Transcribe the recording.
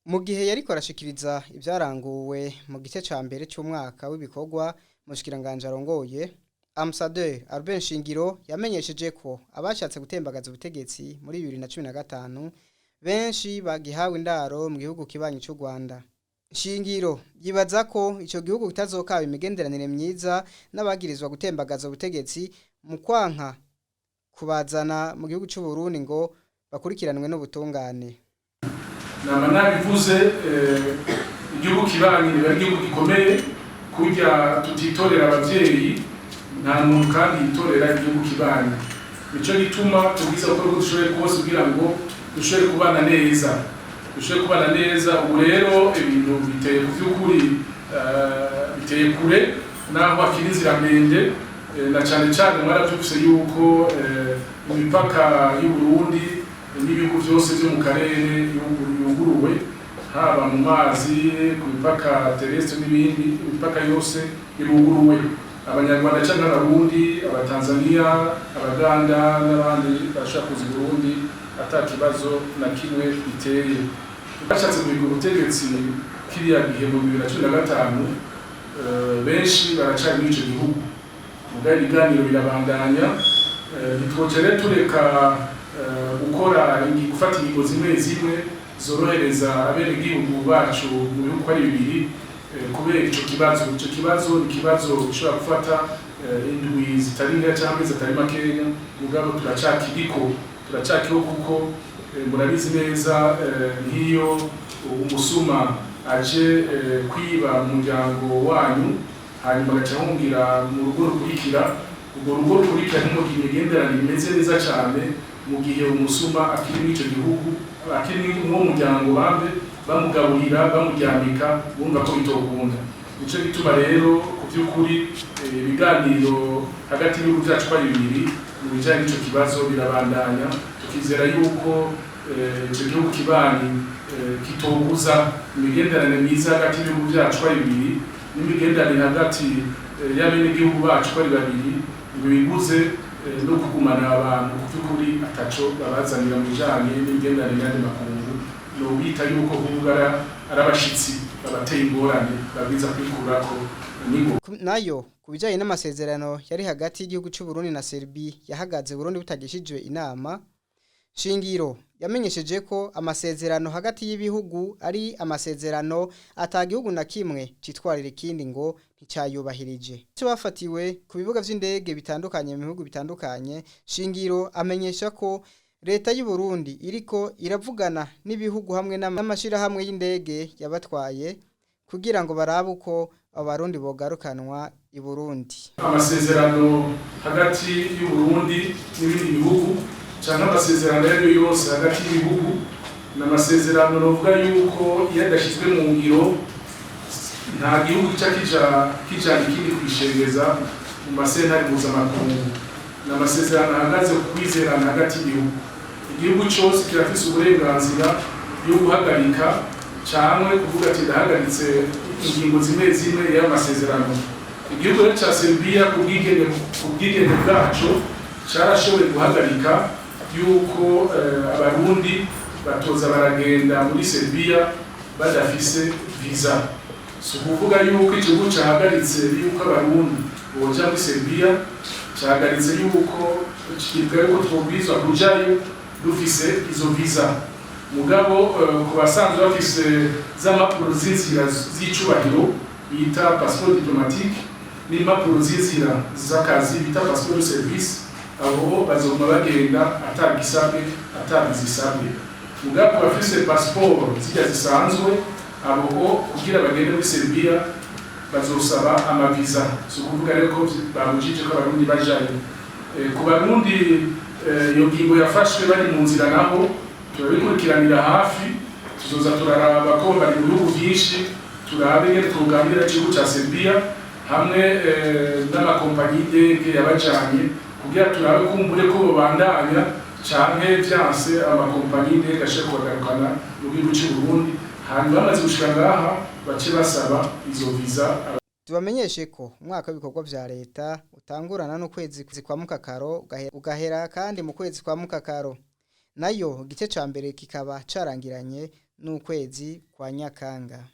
Mu gihe yariko arashikiriza ivyaranguwe mu gice ca mbere c'umwaka w'ibikorwa mu bushikiranganji arongoye, Ambasaderi Albert Nshingiro yamenyesheje ko abashatse gutembagaza ubutegetsi muri 2015 benshi bagihawe indaro mu gihugu kibanyi c'u Rwanda. Nshingiro yibaza ko ico gihugu kitazokaba imigenderanire myiza n'abagirizwa gutembagaza ubutegetsi mu kwanka kubazana mu gihugu c'u Burundi ngo bakurikiranwe n'ubutungane. Nama nabivuze, igihugu kibanyi niba ari igihugu gikomeye. Kurya tutitorera abavyeyi, nta muntu kandi yitorera igihugu kibanyi. Nico gituma tubwiza gukora uko dushoboye kose kugira ngo dushobore kubana neza, dushobore kubana neza. Ubu rero ibintu biteye ku vy'ukuri, biteye kure naho hakiri inzira ndende, na cane cane mwaravyumvise yuko imipaka y'u Burundi n'ibihugu vyose vyo mu karere yuguruwe, haba mu mazi, ku mipaka terrestre n'ibindi. Imipaka yose iruguruwe. Abanyarwanda canke Abarundi, Abatanzania, Abaganda n'abandi bashobora kuza i Burundi ata kibazo na kimwe biteye. Bashatse guhiga ubutegetsi kiriya gihe mu 2015, benshi baracari muri ico gihugu, mugabo ibiganiro birabandanya. Ntitwoca rero tureka gukora, gufata ingingo zimwe zimwe zorohereza abenegihugu bacu mu bihugu uko ari bibiri kubera ico kibazo. Ico kibazo ni ikibazo gishobora gufata indwi zitari nkeya canke amezi atari makeya, mugabo turacakiriko, turacakiriho, kuko murabizi neza, nk'iyo umusuma aje kwiba mu muryango wanyu, hanyuma agaca ahungira mu rugo rukurikira, urwo rugo rukurikira ntimugire imigenderanire imeze neza cane mu gihe umusuma akiri muri ico gihugu, akiri muri uwo muryango, bambe bamugaburira, bamuryamika, bumva ko bitokunda. Nico gituma rero ku by'ukuri ibiganiro hagati y'ibihugu byacu ko ari bibiri mu bijanye n'ico kibazo birabandanya, tukizera yuko ico gihugu kibanyi kitobuza imigenderanire myiza hagati y'ibihugu byacu ko ari bibiri n'imigenderanire hagati y'abenegihugu bacu ko ari babiri, ngo biguze no kugumana abantu ku by'ukuri ataco babazanira mu bijanye n'imigenderanire y'andi makungu, no bita yuko kuvuga ari abashitsi babateye ingorane babwiza kwikurako n'ingoga. Nayo ku bijanye n'amasezerano yari hagati y'igihugu c'u Burundi na Serbie yahagaze Burundi butagishijwe inama, Shingiro yamenyesheje ko amasezerano hagati y'ibihugu ari amasezerano, ata gihugu na kimwe citwarira ikindi ngo nticayubahirije. Ico bafatiwe ku bibuga vy'indege bitandukanye mu bihugu bitandukanye, Shingiro amenyesha ko leta y'u Burundi iriko iravugana n'ibihugu hamwe n'amashirahamwe y'indege yabatwaye kugira ngo barabe uko Abarundi bogarukanwa i Burundi. Amasezerano hagati y'u Burundi n'ibindi bihugu canke amasezerano ayo ariyo yose hagati y'ibihugu ni amasezerano novuga yuko iyo adashyizwe mu ngiro, nta gihugu gica kijana ikindi kwishengeza mu masentare mpuzamakungu. Ni amasezerano ahagaze ku kwizerana hagati y'ibihugu. Igihugu cyose kirafise uburenganzira yo guhagarika canke kuvuga ati ndahagaritse ingingo zimwe zimwe y'ayo masezerano. Igihugu rero ca Serbia ku bwigenge bwaco carashoboye guhagarika yuko Abarundi batoza baragenda muri Serbia badafise visa. Si ukuvuga yuko igihugu cahagaritse yuko Abarundi boja muri Serbia, cahagaritse yuko kivuga yuko twobwirizwa kujayo dufise izo visa. Mugabo ku basanzwe bafise za mpapuro z'inzira z'icubahiro bita passeport diplomatique n'impapuro z'inzira z'akazi bita passeport de service, abo bazoguma bagenda atagisabwe, atavisa isabwe. Mugabo ku bafise passeport zirya zisanzwe, abo kugira bagende muri Serbia bazosaba amaviza. Si ukuvuga rero ko babujije ko Abarundi bajayo. Ku Barundi iyo ngingo yafashwe bari mu nzira, naho turabikurikiranira hafi. Tuzoza turaraba ko bari mu bihugu byinshi, turabe ingene tuganira igihugu ca Serbia hamwe n'amakompanyi y'indege yabajanye kugira turabe kumbure ko bobandanya canke vyanse amakompanyi y'indege ashobora kubagarukana mu gihugu c'u Burundi, hanyuma bamaze gushika ngaha bace basaba izo visa. Tubamenyeshe ko umwaka w'ibikorwa vya leta utangurana n'ukwezi kwa Mukakaro, ugahera kandi mu kwezi kwa Mukakaro. Nayo igice ca mbere kikaba carangiranye. n'ukwezi kwa Nyakanga.